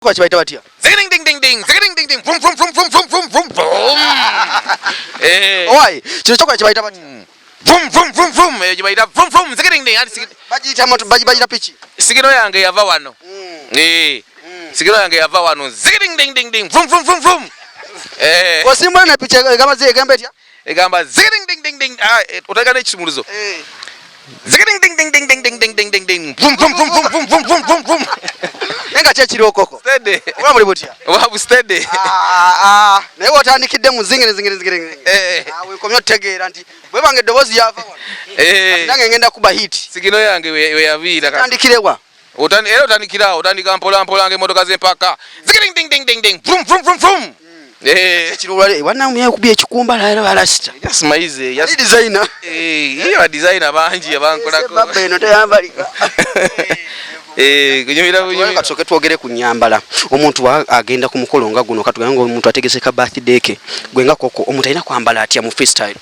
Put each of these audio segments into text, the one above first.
Kwa kibayita batya? Zing ding ding ding, zing ding ding, vum vum vum vum vum vum vum vum. Eh. Owai, kino kyokola kibayita batya? Vum vum vum vum, eh kibayita vum vum, zing ding ding. Anti Bagiyita moto, bagiyita piki. Sigino yange yava wano. Eh. Sigino yange yava wano. Zing ding ding ding ding, vum vum vum vum. Eh. Osimbula ne piki egamba zi egamba etya? Egamba zing ding ding ding ding. Ah, otaka n'ekisumuluzo. Eh. Zing ding ding ding ding ding ding ding ding ding ding. Vum vum vum vum vum vum vum vum vum. Naye nga ki ekiriwo koko? Steady. Oba muli butya? Oba steady. Ah, ah, naye wotandikidde mu zingiri zingiri zingiri zingiri. Eh. Ah, wenkomye otutegeera nti bwebanga eddoboozi lyava wano. Eh. Nange ngenda kuba hit. Sigino yange we yaviira kati. Tandikirewa. Otani era otandikira awo, otandika mpola mpola ng'emmotoka z'empaka. Zing ding ding ding ding, vum vum vum vum. Eh. Ekiriwo wanna yakubye ekikumba leero balasita. Just maize, just Ali designer. Eh, ye ba designer bangi abankolako. Baba eno teyambalika. Eh, kunyumira bunyumira. Katusooke twogere ku nnyambala. Omuntu agenda ku mukolo nga guno, katugambe ng'omuntu ategese ka birthday ke, gwe nga koko omuntu alina kwambala atya mu freestyle?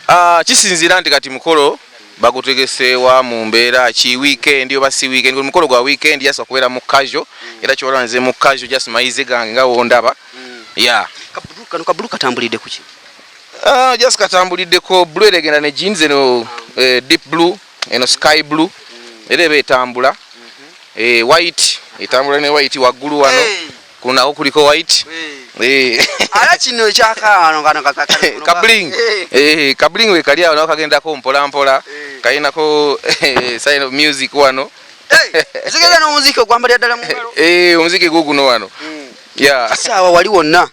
Ah, kisinziira nti kati mukolo bagutegeseewa mu mbeera ki, weekend oba si weekend. Mukolo gwa weekend just okubeera mu casual, era kyobola nze mu casual just maize gange nga wondaba. Yeah. Kabulu kano kabulu katambulidde ku ki? Ah, just katambuliddeko blue era egenda ne jeans eno, deep blue eno sky blue era eba etambula. White etambula ne white waggulu wano. Kunako kuliko white. Ala kino ekyakaano kano Kabling. Kabling we kali awo nako kagendako mpola mpola. Kalinako sign of music wano. Zigenda n'omuziki ogwambalira ddala mu ngalo. Omuziki guguno wano. Yeah. Saawa wali wonna.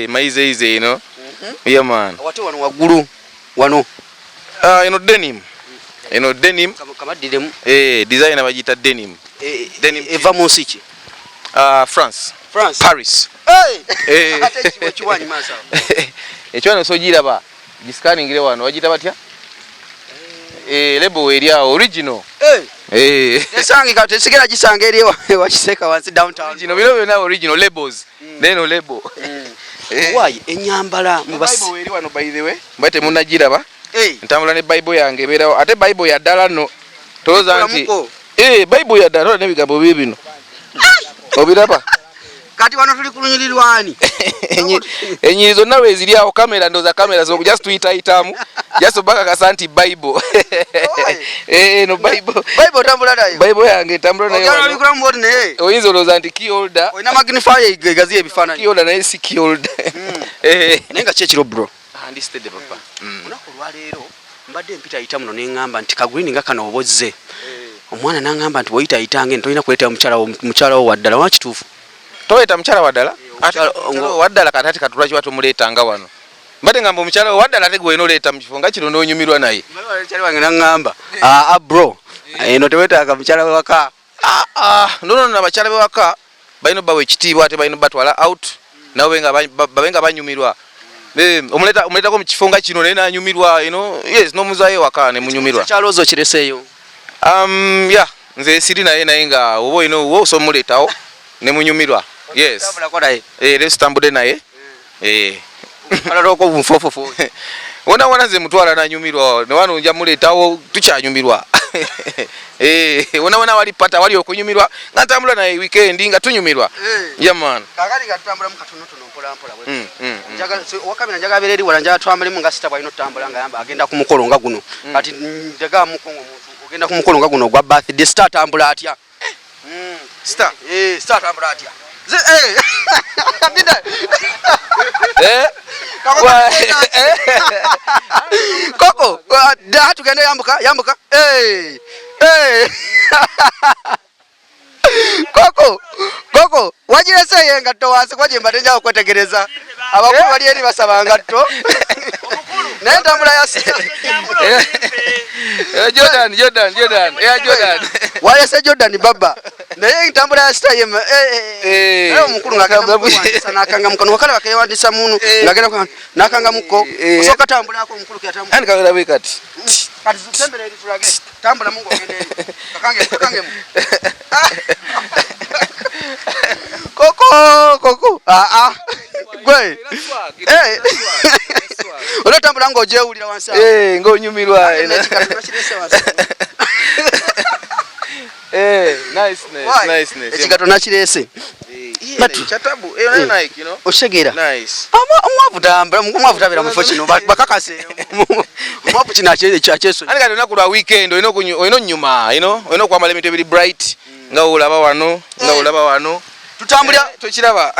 Maize ize ino. Yeah man. Wate wano waggulu wano. Ah, eno denim. Eno denim. Kamaddiremu. Designer bagiyita denim. Denim. Eva mu nsi ki? Ah, France. France. Paris. Hey! Ate ekiwanyi maaso awo. Ekiwanyi osogiraba. Giscaningire wano bagiyita batya? Label eri awo original. Tesangika, tesigera gisanga eri ewa Kiseka wansi downtown. Original, bino byonna original labels. Neno label. Why enyambala mu basi? Bible eri wano by the way. Mba temunnagiraba. Ntambula ne Bible yange ebeerawo. Ate Bible ya ddala nno. Tolowooza nti Ekolamuko. Bible ya ddala n'ebigambo bibi bino. Obiraba? Kati wano tuli ku lunyiriri lwani? Ennyiriri zonna bwe ziri awo, kamera ndowooza kamera zo just tuyitayitamu. Just obakakasa nti Bible. No Bible. Bible otambula nayo? Bible yange etambula nayo Ogenda wano. n'obikulamu bw'oti naye? Oyinza olowooza nti key holder. Olina magnifier egaziya ebifaananyi. Key holder naye si key holder. Naye nga ki ekiro bro? Ah, ndi steady papa. Olunaku olwaleero mbadde mpitayita muno ne ŋŋamba nti kagurini nga kano oba ozze. Omwana n'aŋŋamba nti bw'oyitayitanga eno tolina kuleeta mukyala wo waddala, oba kituufu? Toleeta mukyala waddala? Ate Omukyala mukyala wo waddala kati ate kati lwaki batumuleetanga wano? Mbadde ngamba omukyala wo waddala ate gwe olina oleeta mu kifo nga kino n'onyumirwa naye. Mukyala wange n'aŋŋamba, aa bro, eno teweetaaga mukyala w'ewaka. Ah, ah, no, no, no, abakyala b'ewaka balina obbawa ekitiibwa ate balina obbatwala out nabo babe nga banyumirwa. Omuleetako mu kifo nga kino naye n'anyumirwa, you know, yes, n'omuzaayo ewaka ne munyumirwa. Ekyalo ozo okireseeyo? Yeah, nze siri naye, naye nga oba olina owuwo osobola omuleetawo ne munyumirwa. Yes. Otambulako naye? Leero sitambudde naye. Kalala okwo bunfoofofo. Wona wona nze mutwala nanyumirwa, ne wano nja muleetawo tukyanyumirwa. Wona wona wali pata wali okunyumirwa nga ntambula naye weekend nga tunyumirwa. Yeah man. Kakati nga tutambulamu katonotono mpola mpola bwe. Njagala, so, owa kamera njagala abeere eri wala, njagala twambulemu nga sita bw'alina otambula nga yamba agenda ku mukolo nga guno. Kati njagala muko ng'omuntu ogenda ku mukolo nga guno ogwa birthday, sita atambula atya? Sita? Sita atambula atya? Bida. Koko, Koko, da tugende yambuka, yambuka. Koko, Koko, wagireseeyo engatto wansi kuba gye mbadde nja okwetegereza. Abakulu bali eri basaba ngatto. Naye entambula ya sita. Jordan, Jordan, Jordan. Jordan. Walese Jordan baba. Naye entambula ya sita ye Naye omukulu ng'agenda kuwandiisa n'akangamuka. Wakala bakeewandiisa munu, ng'agenda n'akangamuko. Osooka tambulako omukulu ke yatambula. Ani kagenda bwe kati? Kati tembera eri tulage. Tambula mungu ogende eri. Kakange, kakangemu. Koko, koko. Ah, ah. Gwe. Onatambula ng'ogyewulira wansi awo. Ng'onyumirwa. Niceness, Why? niceness. Ekigatto nakireese. Okitegeera, omwavu tambula, omwavu tabeera mu kifo kino, bakakase omwavu kino akyesonyi. Kati olunaku lwa weekend olina onyuma, olina okwambala ebintu ebiri bright, nga olaba wano, nga olaba wano. Tutambulira. Tokiraba?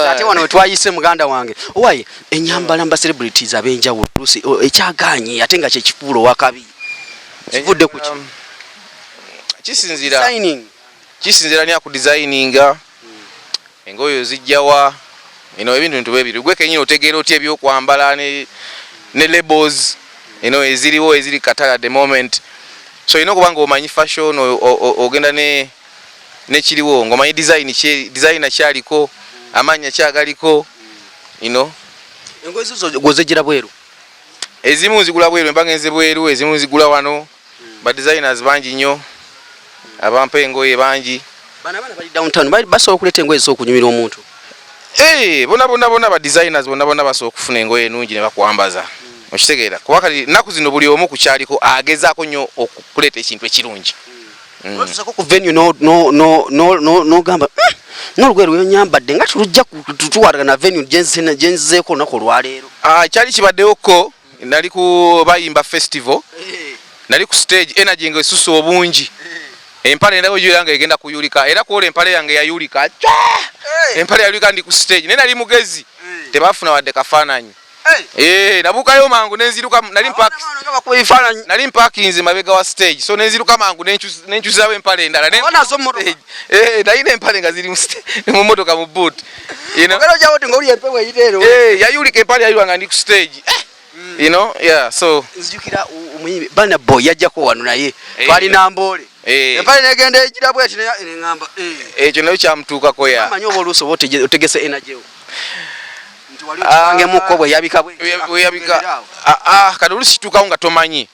Ate wano wetwayise, muganda wange, owaye enyambala mba celebrities ab'enjawulo oluusi ekyaganye, ate nga kyekifuula owakabi, kivudde ku ki? Kisinzira, kisinzira ni akudesigninga engoye ozijjawa. Ino ebintu bintu bebiri, gwe kenyini otegeera otya ebyokwambala ne labels ino eziriwo, eziri katale at the moment. So olina okuba nga omanyi fashion, ogenda ne nekiriwo, ng'omanyi design, designer kyaliko, amannya kyagaliko. Engoye zo gwozegira bweru? Ezimu nzigula bweru, emba ngenze bweru, ezimu nzigula wano. Ba designers bangi nnyo abampa engoye, bangi. Bano abaana bali downtown basobola okuleeta engoye zisobola okunyumira omuntu? Eh, bona bona bona ba designers bonna bonna basobola okufuna engoye enungi ne bakwambaza, okitegeera? Kuba kati ennaku zino buli omu ku kyaliko agezaako nnyo okuleeta ekintu ekirungi. Otusako ku venue n'ogamba, "N'olugoye lwenyambadde nga tulujja tuwatagana na venue gyenzizeeko olunaku olwaleero." Ah, kyali kibaddewoko, nali ku Bayimba Festival, nali ku stage, energy nga esusa obungi, empale endawo gira nga egenda kuyulika, era kwola empale yange yayulika, empale yayulika ndi ku stage, naye nali mugezi, tebafuna wadde kafaananyi. Eh, nabuukayo mangu nenziruka, nali ebifaananyi. Nali mpakinze mabega wa stage, so nenziruka mangu nenkyusaawo empale endala. Eh, nalina empale nga ziri mu motoka, mu boot. Eh, yayulika, empale yayulika nga ndi ku stage. Yeah, so Nzijukira omuyimbi Burna Boy yajjako wano, naye twalina mboole, empale negenda egira bweti, neŋamba. Ekyo nayo kyamutuukako ya. Amanyi oba oluusi oba otegese energy wo nti wali okipangemuko bwe yabika. Bweyabika, ah, kati oluusi kituukawo nga tomanyi.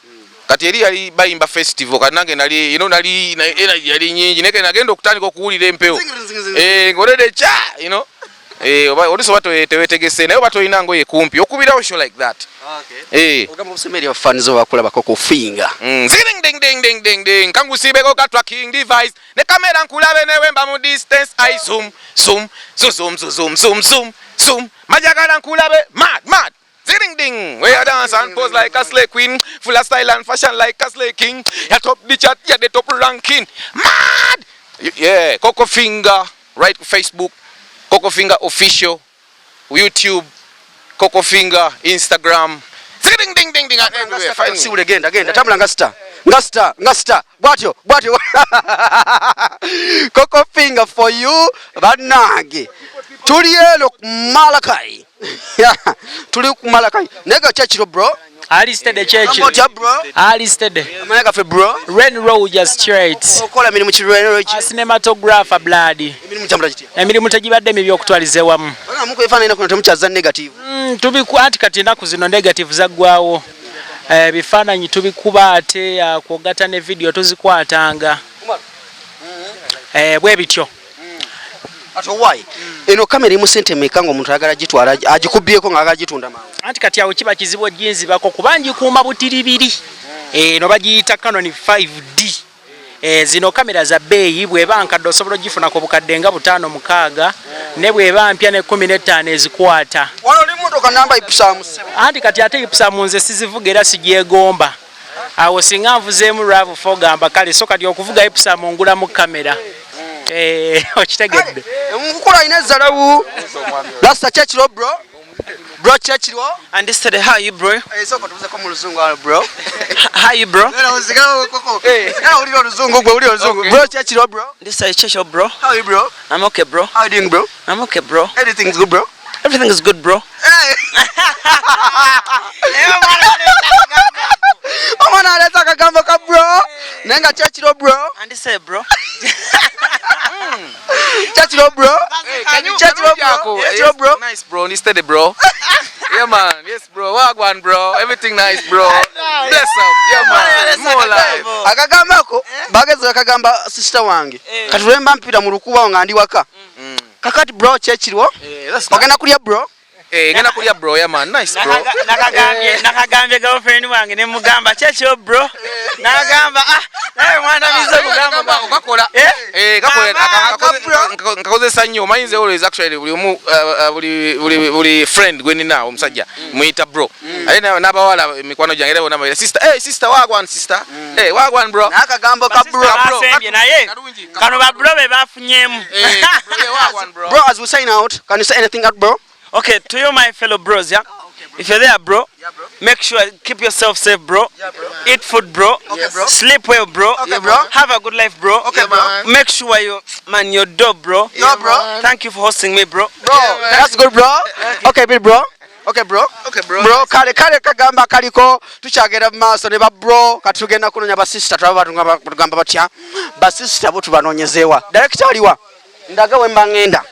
Kati eri yali Bayimba Festival, kati nange nali nali energy yali nyingi, naye nagenda okutandika okuwulira empewo ng'olede kya oba oluusi oba tewetegese, naye oba tolina ngoye kumpi okubirawo show like that. Ogamba obusemeri abafaanizi bakulabako ku Finger. Zing ding ding ding ding ding, kangusibeko ka tracking device ne kamera, nkulabe newemba mu distance. I zoom zoom zoom zoom zoom zoom zoom zoom, majagala nkulabe mad mad. Zing ding, where you dance and pose like a slay queen, full of style and fashion like a slay king. You top the chat, you the top ranking. Mad! Yeah, Coco Finger, right, Facebook, Coco Finger Official, YouTube, Coco Finger, Instagram. Zing ding ding ding and everywhere. Find me. Siwule, genda genda, tambula nga star, nga star, nga star, bwatyo bwatyo. Coco Finger for you. Bannange, tuli eno ku Malakai, tuli ku Malakai, naye ga kyekiro, bro. Ali steady, church. Otya, bro? Ali steady. Amanya gaffe, bro? Ren Roger straight. Okola mirimu ki, Ren Roger? Cinematographer, blood. Emirimu kyambula kitya? Emirimu tegibadde mibi okutwaliza ewamu. Bana muko ebifaananyi kuno temukyaza negative? Tubiku anti kati ennaku zino negative zaggwawo. Ebifaananyi tubikuba, ate kwogata ne video tuzikwatanga. Bwe bityo. Ate owaayi, eno kamera emu sente meka ng'omuntu ayagala gitwala agikubyeko ng'ayagala gitunda mangu? Anti kati awo kiba kizibu oginzibako kuba ngikuuma butiribiri. Eno bagiyita Canon 5D. Zino kamera za bbeeyi, bw'eba nkadde osobola ogifuna ku bukadde nga 5, 6, ne bw'eba mpya ne 15 ezikwata. Wano oli motoka namba Ipsum, ssebo. Anti kati ate Ipsum nze sizivuga era sigyegomba. Awo singa nvuzeemu RAV4 gamba kale, so kati okuvuga Ipsum ngulamu kamera. Okitegedde? Nkukola alina ezzalawu lasta kyekiro, bro, bro, kyekiro. And this said, how you, bro? Sooka tubuzeko mu luzungu wano, bro. How you, bro? Owulira oluzungu gwe, owulira oluzungu, bro? Kyekiro, bro. This is Churchill, bro. How are you, bro? I'm okay, bro. How are you doing, bro? I'm okay, bro. Everything's good, bro? Everything is good, bro. Omwana aleeta akagambo ka bro, naye nga kyekiro, bro. And this said, bro. Kyekiro, bro. Can you Kyekiro, bro. Kyekiro, bro. Nice, bro. Instead, bro. Yeah, man. Yes, bro. Wagwan, bro. Everything nice, bro. Bless up. Yeah, man. More life. Akagambo ako bagezi bakagamba sister wange, kati lwemba mpira mu lukubawo nga ndi waka. Kakati bro, kyekiriwo? Eh, that's nice. Ogenda kulya, bro? Eh, ngenda kulya bro, yeah man, nice bro. Nakagambye girlfriend wange ne mugamba kyekyo bro. Nagamba ah naye mwana bize kugamba okakola. Eh? Eh, kakola Mama! nkakozesa nnyo. Omanyi nze always actually buli omu buli friend gwe nina omusajja muyita bro. Ate n'abawala mikwano gyange era bonna bayita sister. Hey sister, wagwan sister. Hey wagwan bro. N'akagambo ka bro. Bro. Basembye naye Kalungi. kano ba bro be bafunyemu. Eh, bro, yeah, wagwan bro. Bro, as we sign out, can you say anything out, bro? Okay, to you my fellow bros, yeah? If you're there, bro, make sure keep yourself safe, bro. Eat food, bro. Okay, bro. Sleep well, bro. Okay, bro. Have a good life, bro. Okay, bro. Make sure you, man, you're dope, bro. Yo, bro. Thank you for hosting me, bro. Bro, that's good, bro. Okay, big bro. Okay, bro. Okay, bro. Bro, kale kale kagamba kaliko tukyagenda mu maaso ne ba bro kati tugenda kunoonya ba sister tulaba batugamba batya ba sister bo tubanoonyezeewa. Director aliwa? Ndaga we mba ngenda.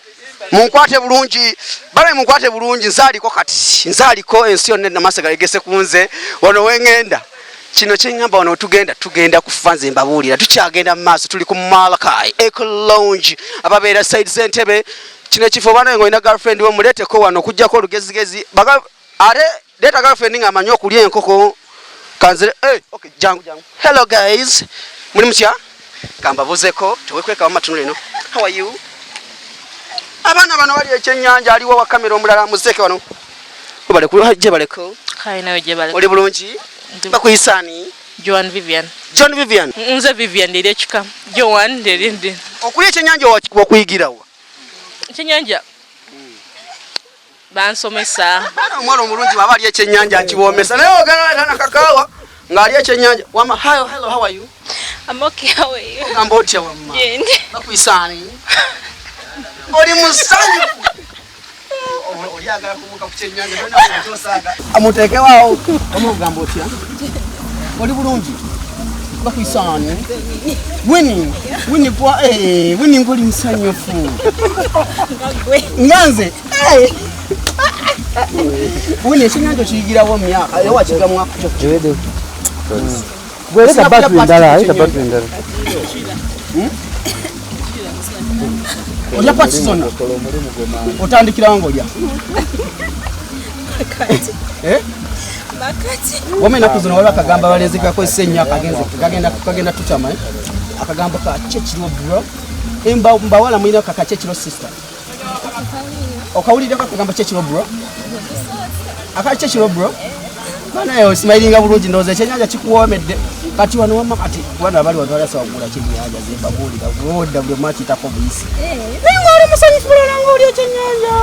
Munkwate bulungi, bale munkwate bulungi nzaaliko kati nzaaliko ensi yonna namaaso galegese ku nze wano we ngenda. Kino kye ŋŋamba wano tugenda tugenda kufa nze mbabuulira tukyagenda mu maaso tuli ku Malakai Eco Lounge ababeera side z'Entebbe. Kino ekifo bana ng'olina girlfriend we muleeteko wano okuggyako olugezigezi baga ate leeta girlfriend ng'amanyi okulya enkoko kanzire. Hey, okay, jangu jangu. Hello guys, muli mutya? Kambabuzeeko tewekwekawo matunulu eno. How are you? Abaana bano bali ekyennyanja aliwo wa kamera omulala muzeeke wano. Obale gye baleko. Hi, nawe gye baleko. Oli bulungi? Bakuyisaani? Joan Vivian. John Vivian. Nze Vivian nderi ekika. Joan nderi ndi. Okulya ekyennyanja wakuyigirawa? Ekyennyanja bansomesa. Bana omwana omulungi bw'aba alya ekyennyanja akiwoomesa naye ogenda nakakaawa ng'alya ekyennyanja. Wama, hi, hello, how are you? I'm okay, how are you? Ogamba otya wamma? Gyendi. Bakuyisaani? Oli musanyufu. Olyagala kubuuka ku kyennyanja tolina kyosaaga. Amuteekewaawo. Wamma ogamba otya? Oli bulungi? Bakuyisaani? Winnie, Winnie kwa Winnie ngoli musanyufu. Nga nze. Winnie ekyennyanja okiyigirawo mu myaka era wakiga mu mwaka ki? Leta battery endala, leta battery endala. Olya parts zonna? Otandikirawo ng'olya? Eh? Wama ennaku zino waliwo akagamba abalenzi kakozesa ennyo akagenze kagenda tutama, eh? Akagambo ka kyekiro bro. Mbawala mulina kaka kyekiro sister. Okawuliddeko akagamba kyekiro bro? Akali kyekiro bro? Banaye osimayiringa bulungi ndowooza ekyennyanja kikuwoomedde. Kati wano wamma kati wano abali wano twali kugula kyennyanja ze mbabuulira bw'odda buli omu akiyitako buyisi. Naye ng'oli musanyufu bulala ng'oli ekyennyanja.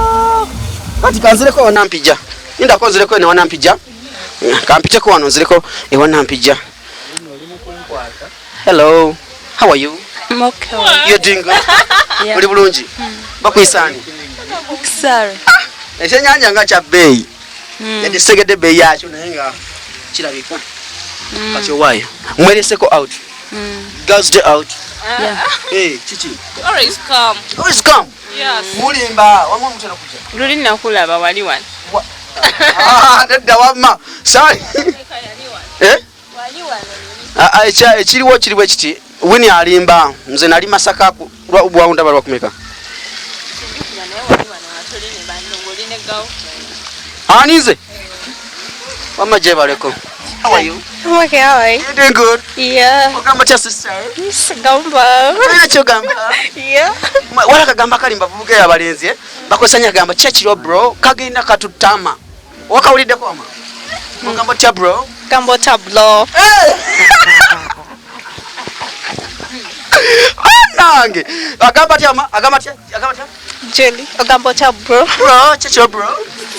Kati kanzireko wano Nampijja. Lindako nzireko eno Nampijja. Kampiteko wano nzireko ewa Nampijja. Hello, how are you? I'm okay. You're doing good? Yeah. Oli bulungi? Bakuyisaani? Sorry. Ekyennyanja nga kya bbeeyi. Yadde sitegedde ebbeeyi yakyo naye nga kirabika. Kati owaayo. Mwereseko out. Girls day out. Yeah. Eh, kiki? Always come. Always come. Yes. Mulimba, wamma mutera kujja. Luli nakulaba wali wano. Ah, nedda wamma. Sorry. Eh? Ah, ah, ekiriwo kiri bwe kiti. Winnie alimba. Nze nali Masaka bwawunda balwa kumeka. Ani nze? Wamma gye baleko. How are you? I'm okay, how are you? You doing good? Yeah. Ogamba kya sister? Gamba. Olina kyogamba? Yeah. Wala akagamba kali mbavubuka abalenzi, eh? Bakozesa nnyo akagamba kyekiro bro, kagenda katutama. Wakawuliddeko wamma? Ogamba otya bro? Gamba otya bro. Nange. Agamba atya wamma? Agamba atya? Agamba atya? Julie, ogamba otya bro? Bro, kyekiro bro.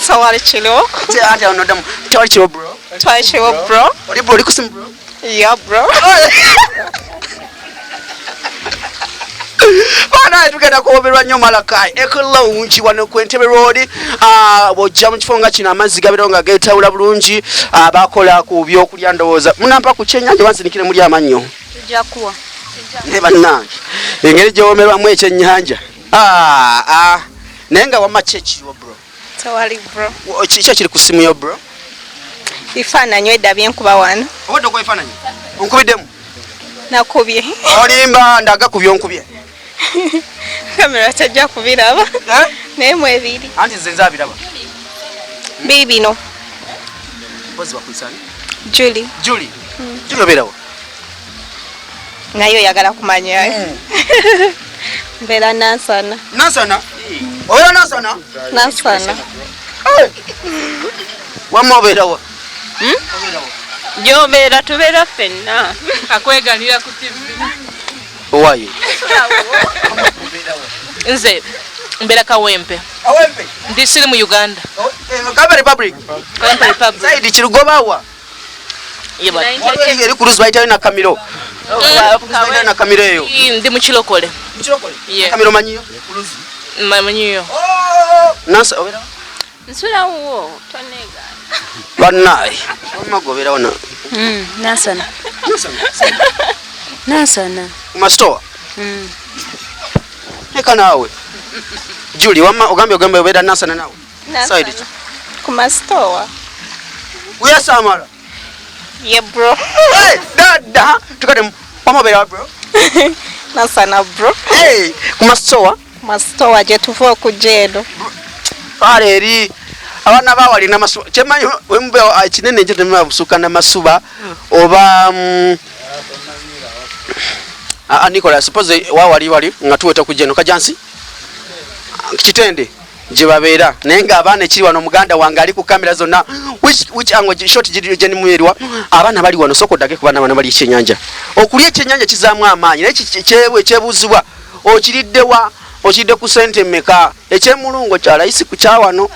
Tewali kiriwo. Anti awo noddamu, tewali kiriwo bro. Tewali kiriwo bro. Oli bro, oli kusimu bro? Yeah bro. Bana tugenda kuwomerwa nnyo Malakai Eco Lounge wano ku Entebbe Road. Bw'ojja mu kifo nga kino amazzi gabeerawo nga geetawula bulungi. Bakola ku byokulya ndowooza. Munampa ku kyennyanja bansinikire muli amannyo. Tujja kuwa. Naye bannange engeri gy'owomerwamu ekyennyanja. Naye nga wamma ki ekiriwo bro? Tewali bro. Ki ekiri ku ssimu yo bro? Bifaananyi edda byenkuba wano. Obadde okuba ebifaananyi? Onkubiddemu? Nakubye. Olimba ndaga ku byonkubye. Kamera tajja kubiraba. Naye mwebiri. Anti nze nze abiraba. Biibino. Mpozi bakuyisani? Julie. Julie. Julie obeerawa? Naye oyagala kumanya. Mbeera Nansana. Nansana? Obeera Nansana? Nansana. Wamma obeerawa? Gyobeera tubeera ffenna. Akweganira ku TV. Owaye. Nze mbeera Kawempe. Kawempe? Ndi siri mu Uganda. Kawempe Republic. Kawempe Republic. Saidi Kirugobawa. Eri ku luzi bayitayo Nakamiro. Bayitayo Nakamiro eyo. Ndi mu Kirokole. Mu Kirokole? Yeah. Nakamiro manyiyo? Ku luzi. Manyiyo. Nansa obeera? Nsula wuwo toneegaana. Bannaye. Wamma gwe obeerawo na? Nansana. Nansana. Ku masitowa? Leka naawe. Julie wamma ogambye ogambye obeera Nansana naawe? Side ki? Ku masitowa. Uyasamala. Ye bro. Hey, dada, tukade wamma obeera bro? Nansana bro. Hey, ku masitowa? Ku masitowa gye tuva okujja eno. Twala eri abaana bawali namasuba kyemanyi wemube kinene ekyo temeba busuka namasuba oba Nicola suppose wawali wali nga tuweta kujja eno Kajansi Kitende gye babeera naye nga abaana ekiri wano muganda wange ali ku kamera zonna which angle shot gye nimwerwa abaana bali wano sooka oddage ku baana bano bali ekyenyanja okulya ekyenyanja kizaamu amaanyi naye ekyebuuzibwa okiriddewa okiridde ku sente mmeka ekyemulungo kya layisi ku kyawano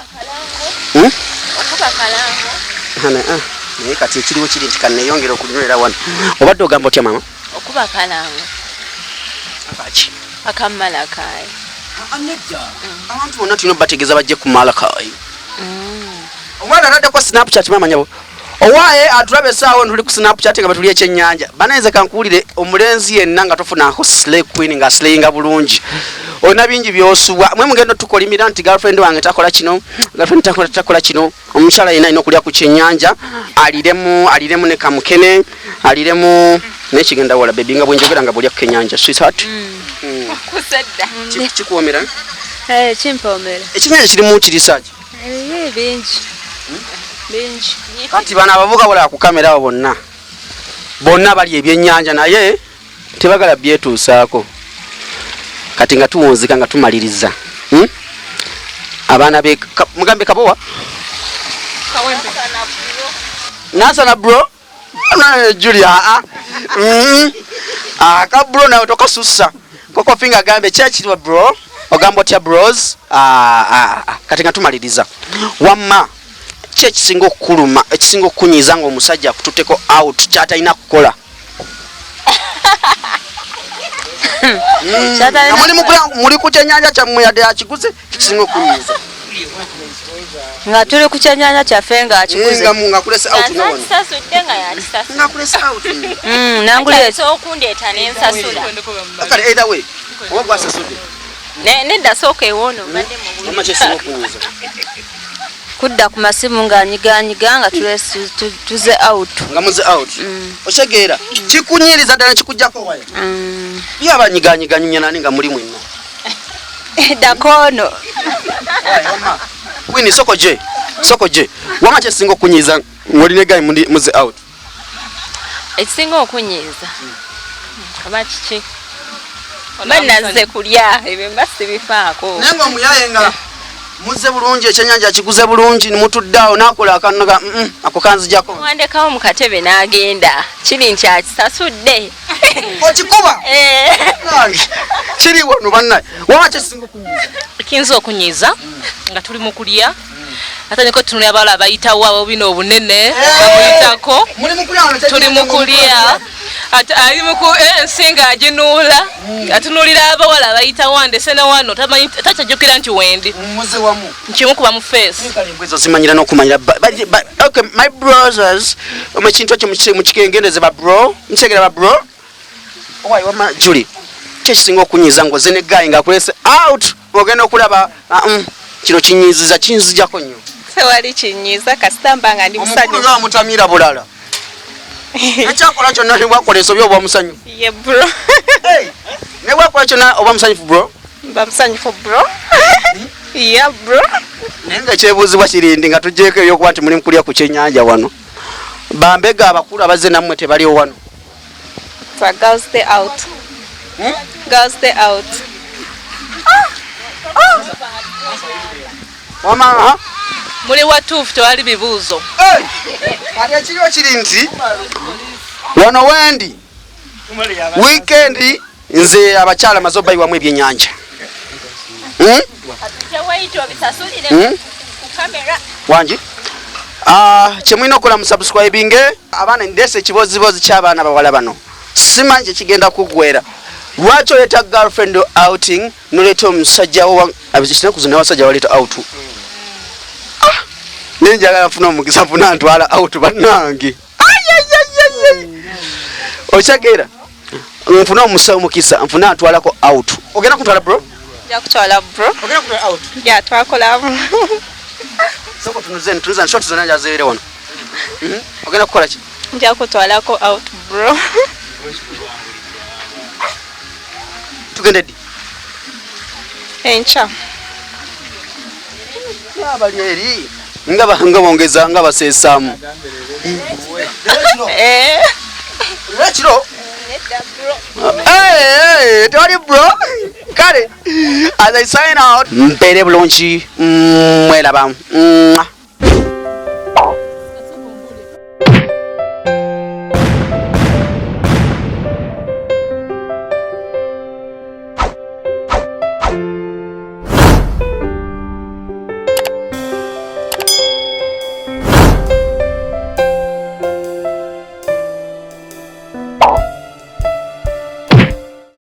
naye kati ekiriwo kiri nti kanneeyongera okunywera wano obadde ogamba otya maama okuba kalango akaki akamalakayi nedda abantu bonna tulina obategeeza bajje ku malakayi omwana ataddeko Snapchat maama nyabo owaaye atulaba essaawa tuli ku Snapchat nga batuli ekyennyanja banayinza kankuwulire omulenzi yenna nga tofunako slay queen nga slayinga bulungi olina bingi byosubwa mwe mugenda tukolimira nti girlfriend wange takola kino girlfriend takola kino omukyala yenna alina okulya ku kyennyanja aliremu aliremu ne kamukene aliremu naye kigenda wala bebi nga bwenjogera nga bwolya ku kennyanja sweetheart. Kikuwoomera? Kimpoomera. Ekyennyanja kirimu kiriisa ki? Bingi. Bingi. Kati bano abavuka bolaba ku kamera abo bonna bonna bali ebyennyanja naye tebagala byetuusaako kati nga tuwunzika nga tumaliriza abaana be mugambe Kabowa Nansana bro Julia aka bro nawe tokasussa Koko Finger agambe kyekiriwa bro ogamba otya bros kati nga tumaliriza wamma ki ekisinga okukuluma ekisinga okukunyiiza nga omusajja akututteko out kyatalina kukola muli ku kyenyanja kyammwe yadde akiguze kikisinga okunyiiza nga tuli ku kyenyanja kyaffe nga akiguze nga kulese out Nasasudde nga yakisasudde. Nga kulese out. Nangulira okundeeta n'ensasula. Kale either way oba gwasasudde Nedda sooka ewoono obadde mu wamma kyekisinga okunyiiza kudda ku masimu ng'anyiganyiga nga tuze out nga muze out okitegeera kikunyiriza ddala kikujjako waya ye abanyiganyiga nyumya nani nga muli mwenna Dakono Winnie soko je soko je wamma kyekisinga okunyiiza ng'oli ne guy muze out Ekisinga okunyiiza oba kiki mba nazze kulya ebyo mba sibifaako naye ng'omuyaye nga muze bulungi ekyennyanja akiguze bulungi mutudde awo n'akola akantu ga ako kanzijako wandekawo mu katebe n'agenda kiri nti akisasudde okikuba kiri wano bannaye wamma kyekisinga okunyiiza Kiyinza okunyiiza nga tuli mu kulya atandika otutunulira abawala abayitawo abo bino obunene bamuyitako tuli mu kulya ali mu ensinga aginuula atunuulira abawala abayitawo andese ne wano takyajjukira nti wendi nkimukuba mu face ezo zimanyira n'okumanyira okay my brothers ekintu ekyo mukikengendeze ba bro mukitegera ba bro owayi wamma Julie ki ekisinga okunyiiza ng'ozze ne guy ng'akulese out ogenda okulaba kino kinyiiziza kinzijako nnyo Tewali kinyiiza kasita mba nga ndi omukulu musanyufu. amutamira bulala ekyakola kyonna ne bwakola ensobi oba musanyufu Ye bro. Ne bwakola kyonna oba musanyufu bro Mba musanyufu bro. Yeah bro. Naye nga ekyebuuzibwa kiri nti nga tuggyeko ebyokuba nti muli mukulya ku kyennyanja wano, bambega abakulu abazze nammwe tebaliwo wano? So girls stay out. Girls stay out. Wama, ha? Muli watuufu, tewali bibuuzo. Kati ekiriwo kiri nti wano wendi weekend nze abakyala maze obayiwamu ebyenyanja. Wangi, kyemulina okukola mu subscribing abaana. Ndeese ekibozibozi ky'abaana bawala bano, simanyi kyekigenda kuggwera. Lwaki oleeta girlfriend outing noleeta omusajja wo? Kinaku zino abasajja baleeta out. Ah, naye njagala nfuna omukisa, nfuna ntwala out bannange. Okyageera, nfuna omukisa, nfuna ntwalako out. Ogenda kuntwala, bro? Nja kutwala, bro. Ogenda kuntwala out? Ya, twakolamu. Soko tunuze, tunuze shot zonna njazibeere wano. Ogenda kukola ki? Nja kutwalako out, bro. Tugende ddi? Enkya. Abali eri nga nga bongeza nga baseesaamu. Eh. Ekiro. Nedda, bro. Hey, hey, tewali bro. Kale, as I sign out, mbeere bulungi, mweraba. Mwah.